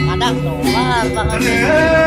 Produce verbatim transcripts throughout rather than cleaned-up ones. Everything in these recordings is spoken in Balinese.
Padang tuh, bar banget.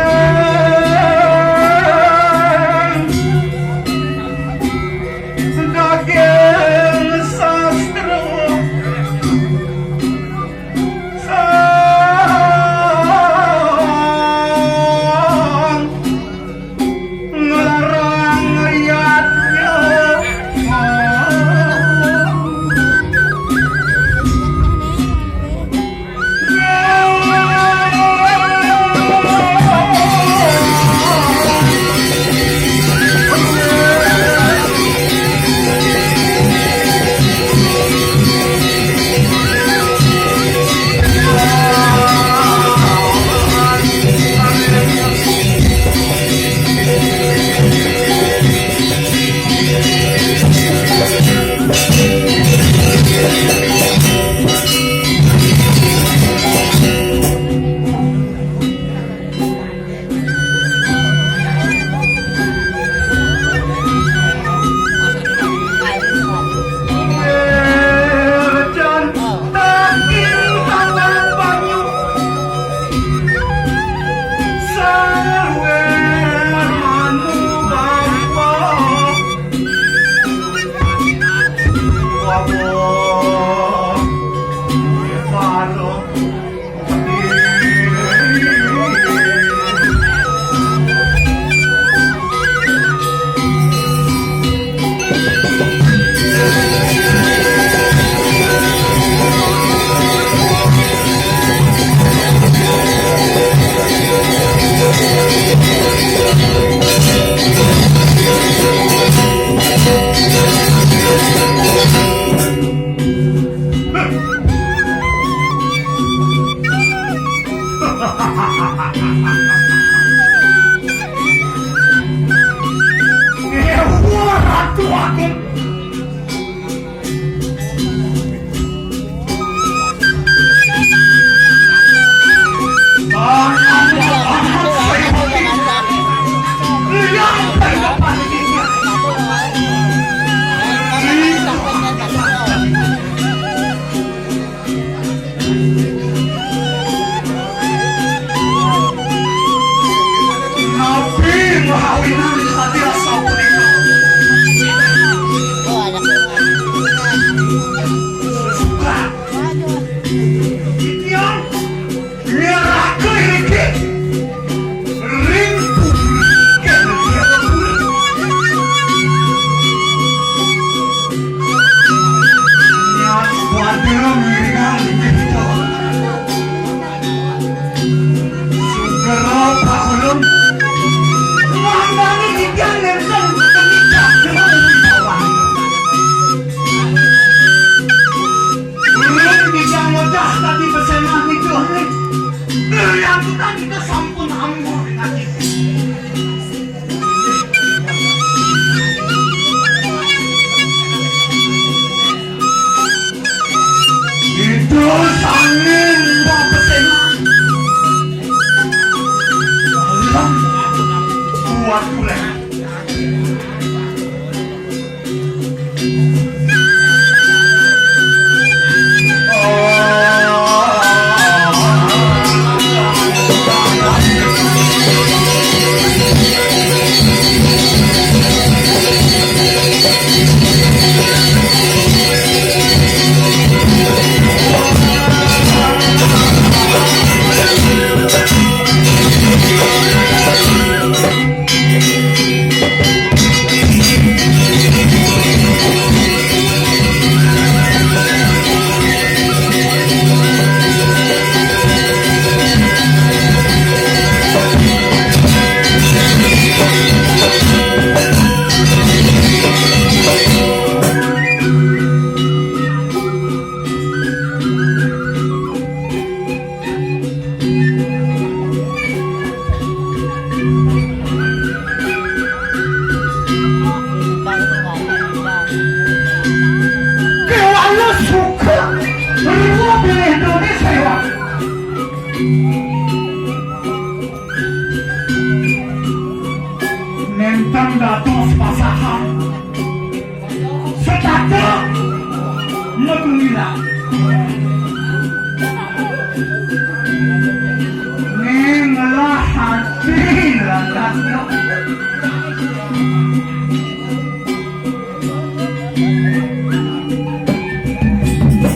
Ning lah hati lah.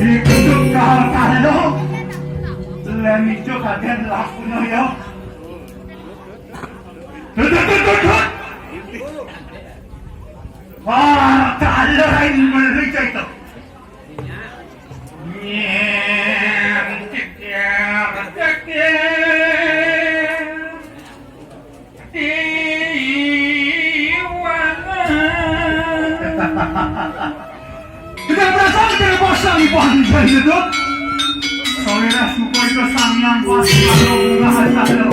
Ditutup kal kalo. Lem ijo kaden lakuno ya. Tut, tut, tut, tut, tut. Wah, kalo lain melihat itu. Nyem, ceker, ceker. Iwana. Kita berasal dari pasang ibu anjay itu. Saudara suku itu sang yang pas kalau bunga harta lo.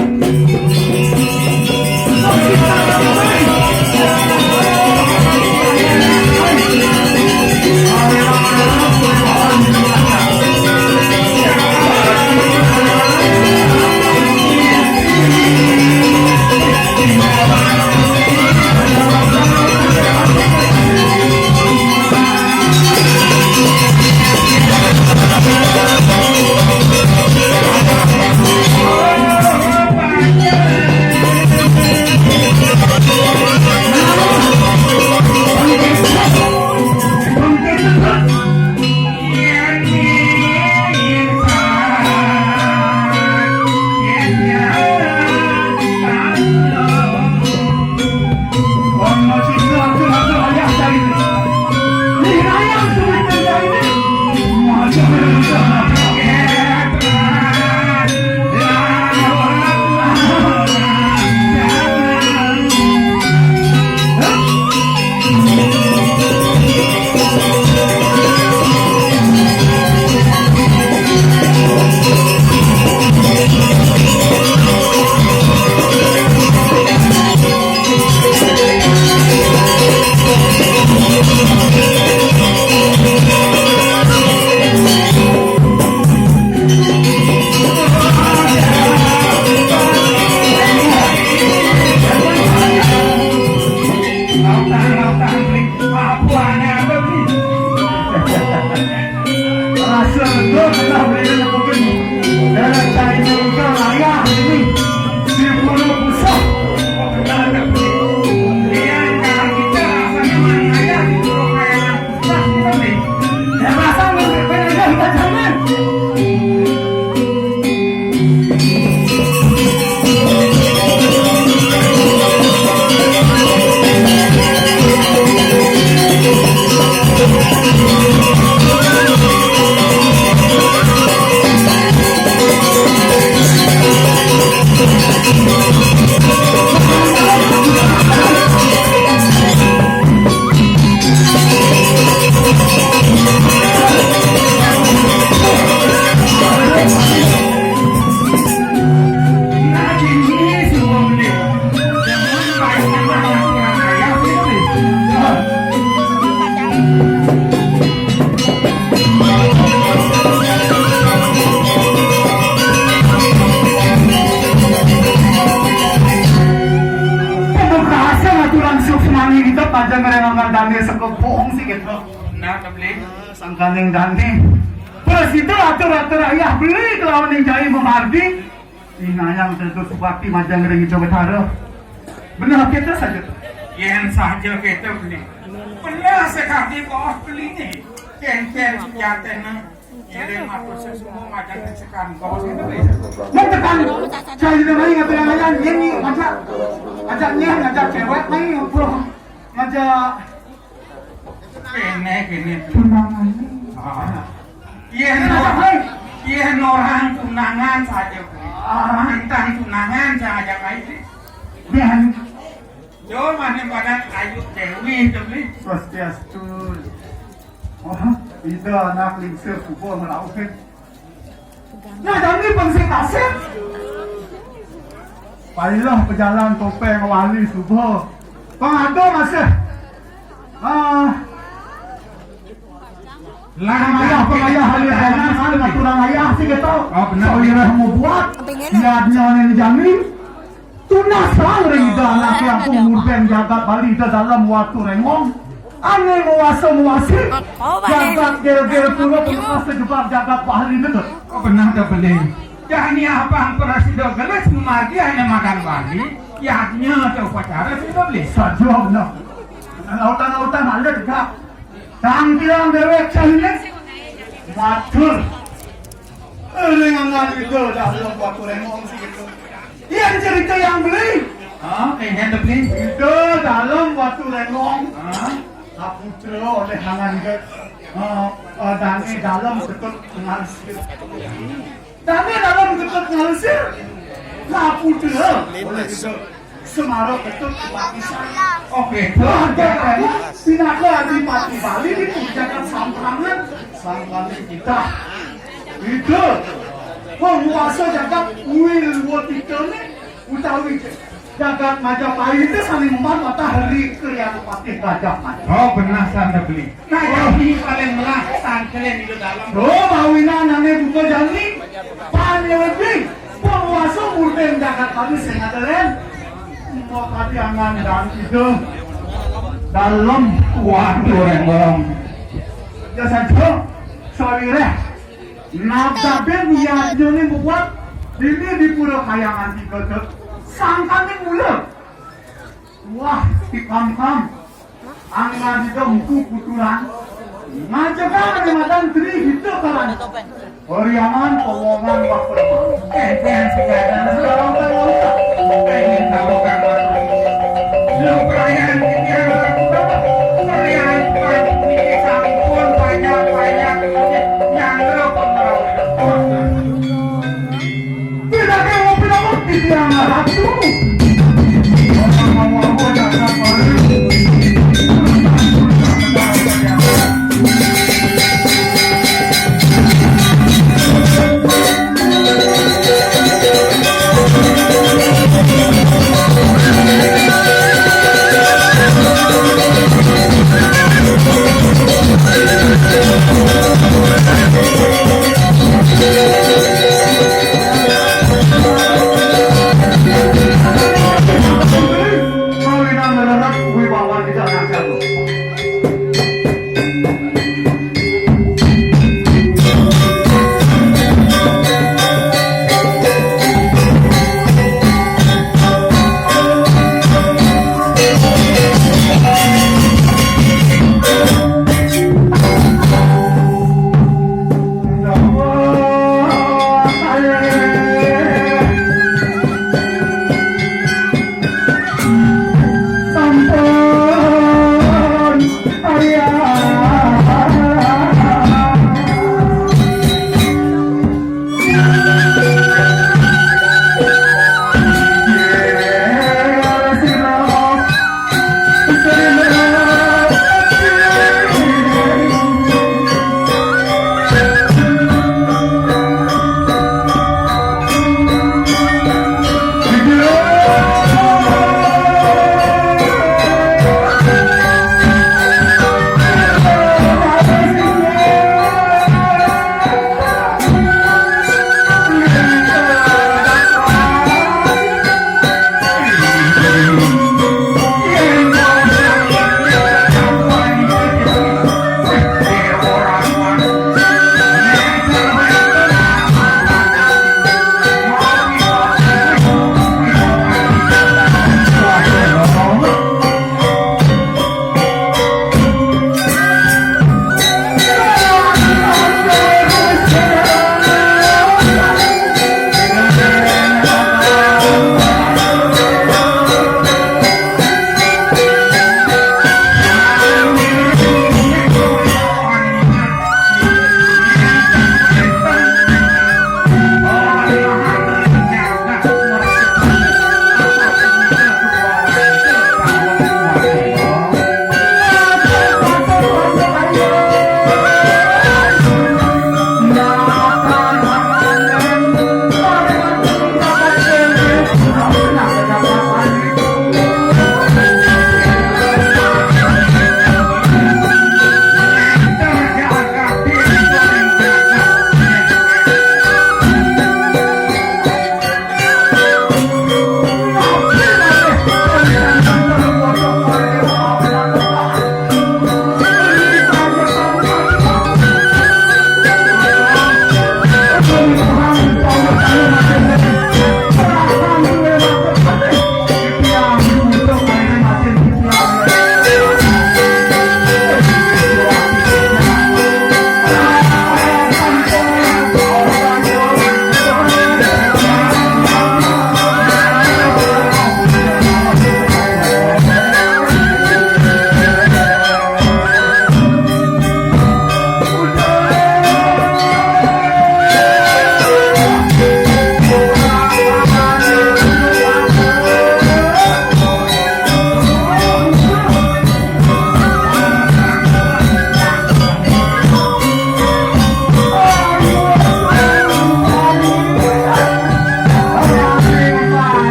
Rasa lega telah boleh nepukin dalam cari muka raya ini. Sempurna pusat. Yang kita rasanya main aja di Purwokaya. Pembukaan aturan suksmani kita pada ngerengangan dane sekepung sih gitu. Nah, kebeli. Sangkaning dane. Terus itu atur-atur ayah beli kelawan yang jai memardi. Inayang tentu subakti majang ring Jawa Tara. Bener kita saja. Yen saja kita beli. Bener sekali kok beli nih. Ken-ken sujatena. Ngiring matur sesuwun majang tekan kok sini beli. Mau tekan. Saya tidak main apa yang lain. Ini ngajak, ngajak nyen, ngajak cewek main ngobrol. Ngajak Kene, kene. Tunangan. Ah. Yen orang, yen orang tunangan saja. Ah. Mantan tunangan saja, Pak. Dan yo, mana pada Ayu Dewi, Dewi. Swastiastu. Oh, itu anak lingsir kubur merauhin. Nah, jani pang sing kasih. Pailah pejalan topeng wali suba. Pang ada masih. Ah. Lah, ayah, pang ayah, ayah, ayah, ayah, ayah, ayah, sih kita. Oh, benar. Soalnya mau buat. Yadnya yang jani. Tunas kali dah anak yang pengurban jagat Bali dah dalam waktu rengong. Ané nguasa-nguasi. Oh, Bali. Jagat Gélgél Pura, pungkasa jebag jagat Bali, betul. Oh, benar dah, Beli. Jani abang prasida gelis ngamargi ané madan Bali, yadnya ada upacara sida, Beli. Saja benar. Lautan-lautan ada tegak. Tangkilang déwék jani matur. Ring angan Ida Dalem Watu Réngong sing kéto. Yén cerita yang Beli. Ah, kéné to, Beli. Ida Dalem Watu Réngong. Ah. Kaputra olih angan Ida. Eh, eh, dané Dalem Ketut Ngalesir. Dané Dalem Ketut Ngalesir. Kaputra olih Ida Semara Ketut Pakisan. Oké, keluarga kamu pinaka Adipati Bali di Pujakan Samprangan, Samprangan kita. Itu penguasa jagat Wilwatita né utawi jagat Majapahit itu saling memar matahari Kriya Patih Gajah Mada. Oh, benar sanda Beli. Nah, jani paling melah sangkelin Ida Dalem. Oh, mawinan ané buka jani. Panyeleding, penguasa murni jagat Bali sing ada lén. Mau kadiangan dan Ida Dalem Watu Réngong. Ya saja, sawiréh. Nabdabin yadnyané buat dini di Pura Kayangan tiga. Sangkaning mula. Wah, tikam-kam. Angga didempu kuturan. Ngajegang ring madan Tri Hita Karana. Pariangan pawongan wah permana. Eh, eh, sekarang. Eh, ini tahu kan, Mas? Lu perayaan ini yang lakukan. Perayaan ini sampun banyak-banyak nyangga pemerawi. Pinake mau pinake titiang ratu.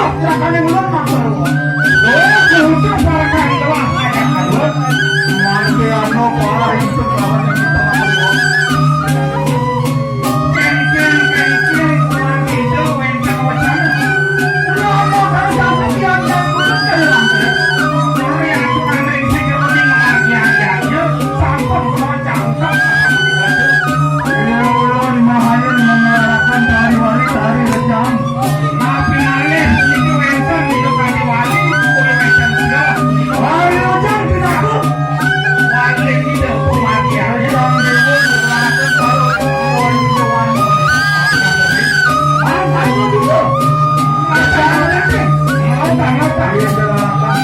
Gerakan yang ulun matur. Oh, kudu barang telah ayah ulun. Mangke anu parah itu lawan yang kita matur. Kengkeng, kengkeng, kurang itu, wenteng, wenteng. Romo kang satu yang dan kudu kehilangan. Mari aku kandeng si Joni mengaji-aji aja, sampun kocang. Iya, ulun mahayun menyuarakan tari wali, tari rejang. Maafin alih, itu wénten, itu kami wali, itu kudu wénten juga. Wali rejang tidak aku. Wali tidak aku mati ya. Rejang dewa, rejang baru, rejang wali. Angkat itu juga. Angkat itu. Angkat, angkat. Iya, sudah angkat.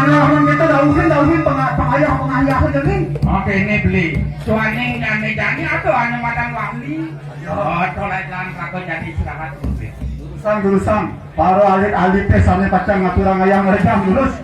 Nah, mun kita dauhin, dauhin penga-, pengayah, pengayah aja nih. Oke, ini beli. Suaning jani-jani atau hanya madan wali? Oh, tolak jalan kelakuan jadi istirahat. Durusang, durusang. Para alit-alit teh sami pacang ngaturang ayah mereka, durus.